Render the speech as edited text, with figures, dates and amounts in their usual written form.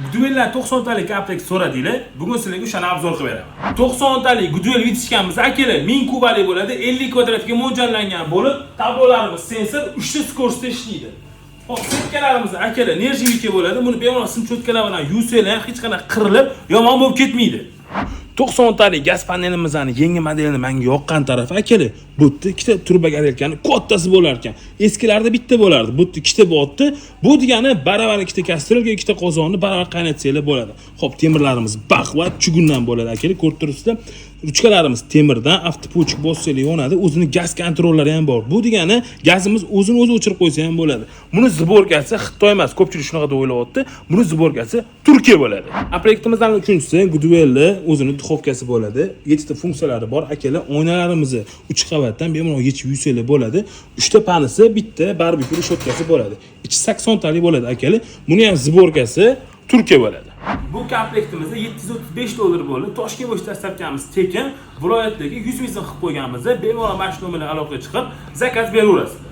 Goodwelldan 90 talik komplekt so'radinglar. Bugun sizlarga o'shani обзор qilib beraman. 90 talik Goodwell вытяжка miz, akalar, 1000 kubali bo'ladi, 50 kvadratga mo'ljallangan bo'lib, tablolarimiz sensor, 3 ta скорость da ishlaydi. Xo'p, сетка larimiz, akalar, нержавейка bo'ladi. Buni bemalol sim чётка lar bilan yuvsanglar ham hech qanaqa qirilib, yomon bo'lib ketmaydi. 90 talik gaz panelimizni yangi modelini menga yoqqan tarafi, akalar, bu yerda ikkita труба горелка ni kattasi bo'lar ekan. Eskilarda bitta bo'lardi, bu yerda ikkita bo'lyapti. Bu degani baravar ikkita kastrolga, ikkita qozonni baravar qaynatsanglar bo'ladi. Xo'p, temirlarimiz baquvvat чугун dan bo'ladi, akalar, ko'rib turibsizlar. Ruchkalarimiz temirdan, автопуск bossanglar yonadi. O'zini gaz kontrollari ham bor. Bu degani gazimiz o'zini o'zi o'chirib qo'ysa ham bo'ladi. Buni сборка si Xitoy emas, ko'pchilik shunaqa deb o'ylayapti. Buni сборка si Turkiya bo'ladi. Komplektimizdan uchinchisi Goodwellni o'zini духовка si bo'ladi. 7 ta funksiyalari bor, akalar. Oynalarimizni 3 qavatdan bemalol yechib yuvsanglar bo'ladi. 3 ta пан isi, bitta barbekyu решётка si bo'ladi. Ichi 80 talik bo'ladi, akalar. Buni ham сборка si Turkiya bo'ladi. Bu komplektimizda 735 dollar bo'ldi. Toshkent bo'yicha доставка miz tekin. Viloyatdagi 100 ming so'm qilib qo'yganmiz. Bemalol mana shu nomerga aloqaga chiqib, заказ beraverasiz.